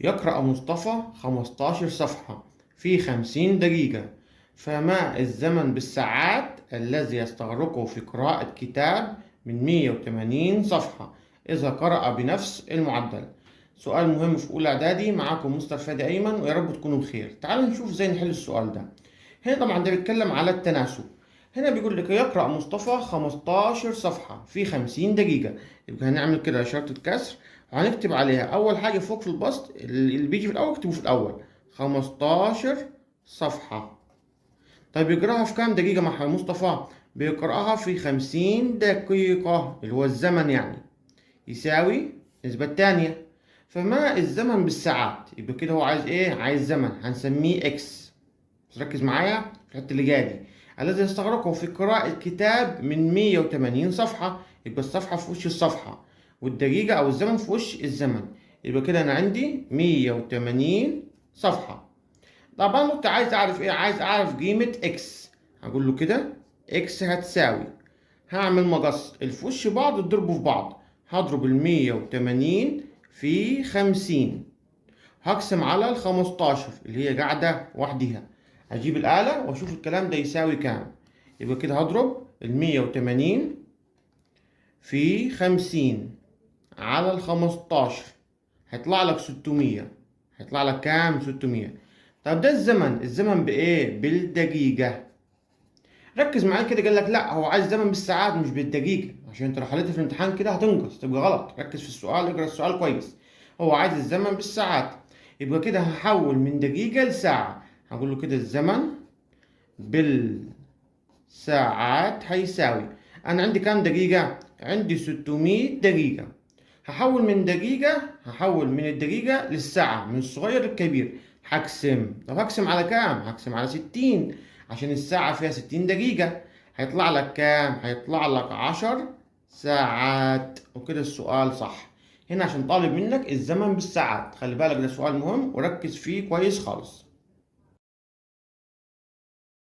يقرأ مصطفى 15 صفحة في 50 دقيقة، فما الزمن بالساعات الذي يستغرقه في قراءة كتاب من 180 صفحة إذا قرأ بنفس المعدل؟ سؤال مهم في أولى إعدادي. معاكم مستر فادي أيمن، ويا رب تكونوا بخير. تعالوا نشوف إزاي نحل السؤال ده. هنا طبعا ده بيتكلم على التناسب. هنا بيقول لك يقرأ مصطفى 15 صفحة في 50 دقيقة، يبقى هنعمل كده إشارة الكسر وهنكتب عليها أول حاجة فوق في البسط اللي بيجي في الأول اكتبه في الأول 15 صفحة. طيب يقرأها في كام دقيقة مع مصطفى؟ بيقرأها في 50 دقيقة اللي هو الزمن يعني يساوي النسبة التانية. فما الزمن بالساعات؟ يبقى كده هو عايز إيه؟ عايز زمن هنسميه X. بس ركز معايا في الحتة اللي جاية دي. الذي يستغرقه في قراءة كتاب من 180 صفحة، يبقى الصفحة في وش الصفحة والدقيقة أو الزمن في وش الزمن، يبقى كده أنا عندي 180 صفحة. طبعا كنت عايز أعرف إيه؟ عايز أعرف قيمة X. هقول له كده X هتساوي، هعمل مقص اللي في وش بعض اضربه في بعض، هضرب ال 180 في 50، هقسم على ال 15 اللي هي قاعدة وحديها. هجيب الآلة وأشوف الكلام ده يساوي كام، يبقى كده هضرب ال 180 في 50 على ال 15، هيطلع لك 600. هيطلع لك كام؟ 600. طب ده الزمن، الزمن بإيه؟ بالدقيقة. ركز معايا كده، قال لك لا هو عايز زمن بالساعات مش بالدقيقة، عشان انت لو حليت في الامتحان كده هتنقص تبقى غلط. ركز في السؤال، اقرا السؤال كويس. هو عايز الزمن بالساعات، يبقى كده هحول من دقيقة لساعة. هقول له كده الزمن بالساعات هيساوي، أنا عندي كام دقيقة؟ عندي 600 دقيقة. هحول من دقيقة، هحول من الدقيقة للساعة، من الصغير للكبير. هقسم، طب هقسم على كام؟ هقسم على 60 عشان الساعة فيها 60 دقيقة. هيطلع لك كام؟ هيطلع لك 10 ساعات. وكده السؤال صح. هنا عشان طالب منك الزمن بالساعات، خلي بالك ده سؤال مهم وركز فيه كويس خالص.